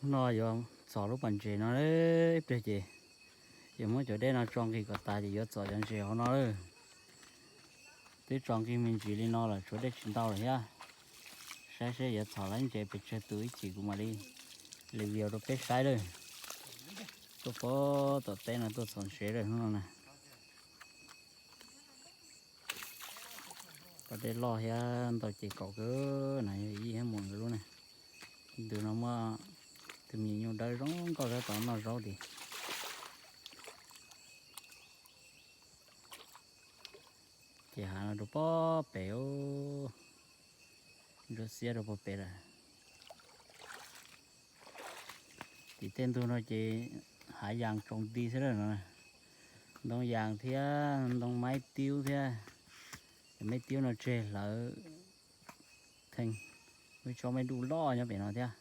No yuav txhom lub pas ntses no ib pliag ces yuav muab cov dej no tso nqis kom tas ces yuav txhom cov ntses hauv no lawm. Twb tso nqis me ntsis li no lawm tshuav dej tsis ntau lawm thiab. Saib seb yuav txhom lawm ntses pes tsawg tus ib chim kuv mam li review rau peb saib lawm. Tuaj puag tom teb no tuaj txhom ntses lawm hnub no na. Pas dej loj thiab ntau ces kaum kawg na, yog ib hab mus nkawd lub ne. Ntws no muaj tus me nyuam nyuj dawb zoo nkauj thiab tau noj zaub tiag. Ces hav no rau pob pem, ntsuab xiab rau pob pem lawm. Tim tej ntug no ces hav yas tsaus nti xwb lawm no. Ntoo yas thiab ntoo maib tiub thiab. Cov maib tiub no tseg hlawv theej, muaj ib tsob maib duj loj nyob pem no thiab.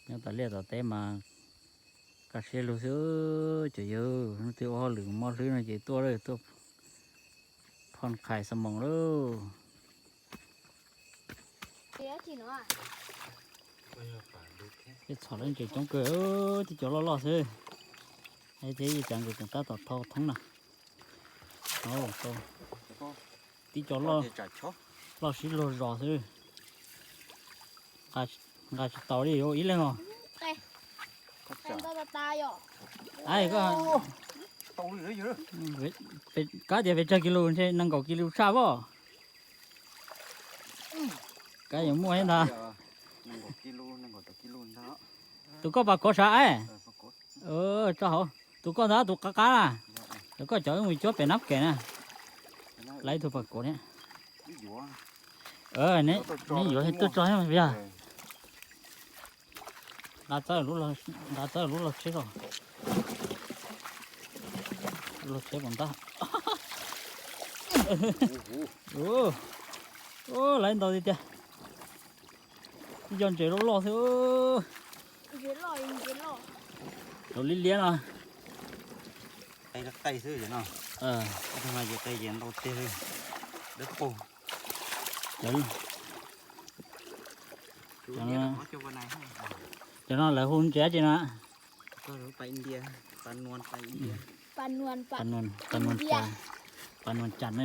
Nyob tom liaj tom teb mas kaj siab lug xwb. Cov yawg hnub twg ua hauj lwm mob hlwb no ces tuaj lawm, tuaj phoj qhais xa moos lauj. Txhom lawm ntses coob kawg, tib cov loj loj xwb. Thiab ib tsam nkawd tseem tab tom thau thoob na. Tib co loj sib luag zos xwb. Nqa tsis tau li, ib leeg os. Kab tias pes tsawg kis lus ntshe nees nkaum kis lus tshaj pob. Kab yuav muaj thiab ntag. Tus koj pas kov sav es. Tso hauv tus koj ntag, tus qab qab na. Cov koj cov wb mus cuab pem nab kem na. Lawv ib tug pas kov thiab. Neb yuav tuaj tso thiab mas yog. Nqa txawb lub log tsheb os. Log tsheb puas ntab. Lawv ntau tiag tiag. Ib co ntses loj loj xwb. Cov liab liab no. Qe xwb no. Qe ces ntau tiag li. Dawb paug. Cov no lawv hu ntses dab tsi no? Pas nuas cas ne.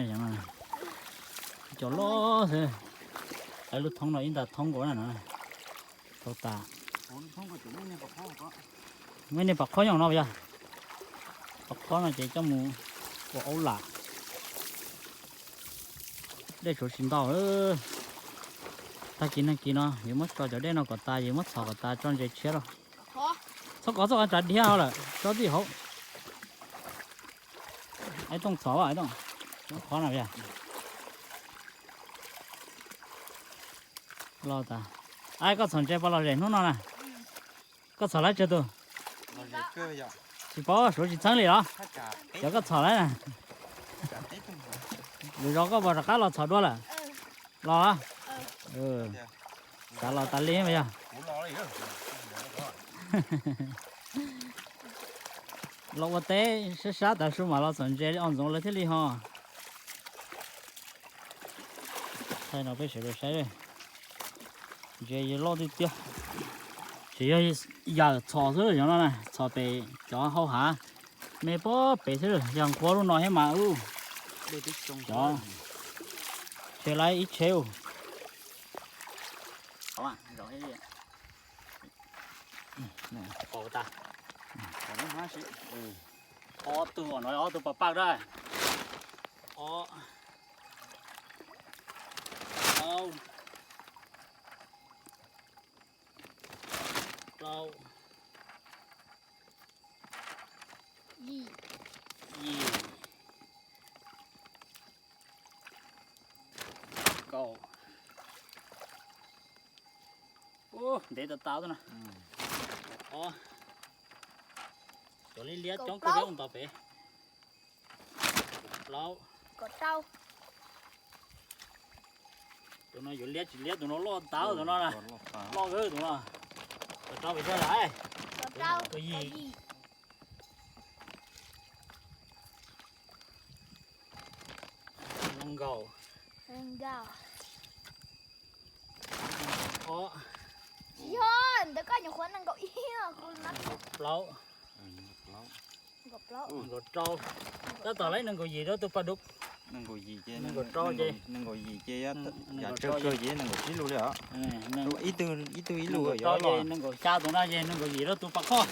Cov loj xwb. Lawv lub thoob no ib nta thoob nkaus na no. Tau tas. Muaj niag pas qhob nyob no yog. Pas qhob no ces coj mus ua aub lam. Dej tsuav tsis ntau. Tag kis nag kis no yuav muab tso cov dej no kom tas, yuav muab txhom kom tas tso ntses tshiab rau. Txhob kov txoj qab tsav dhia lawm, tso txij hauv. Ib tooj txhom, qhob no yog. Los tas. Ai, koj txhom ntses puas lom zem hnub no na? Koj txhom lawv tsawg tus? Tsis paub, suav tsis txheeb li los? Cov koj txhom lawm na. Lwm zaus koj puas rov qab los txhom dua lawm? Los. Xav los tas li mas yog. Los ua teb sab sab tav su mam los txhom ntses li os, ntxoov lawv thiaj li ho. Thaij no peb sawv daws saib, ntses yeej loj tiag tiag. Tsis yog yawm txhom xwb, yog no na, txhom pem cov hauv hav me pob pem xwb, yog nqhuav lub no thiab mas ub, cov tshe lawm ib tsheb. Ob tug no ob tug pas paj dab. Ob, plaub, yim, kaum. Ub, ntev tas tas na. Ob, cov liab liab coob kawg ntawm pem. Plaub. Tus no yuav liab tsis liab, tus no loj tag tus no na. Loj kawg tus no. Kaum rau pem tsawg lawm? Kaum yim. Kaum nkaus. Plaub, nees nkaum rau, tab tom lawv nees nkaum yim rau tus pas dub. Nees nkaum rau ces, nees nkaum yim ces, nees nkaum tsib lus li os. Ib tug ib lus, nees nkaum xya tus no ces nees nkaum yim rau tus pas qoj.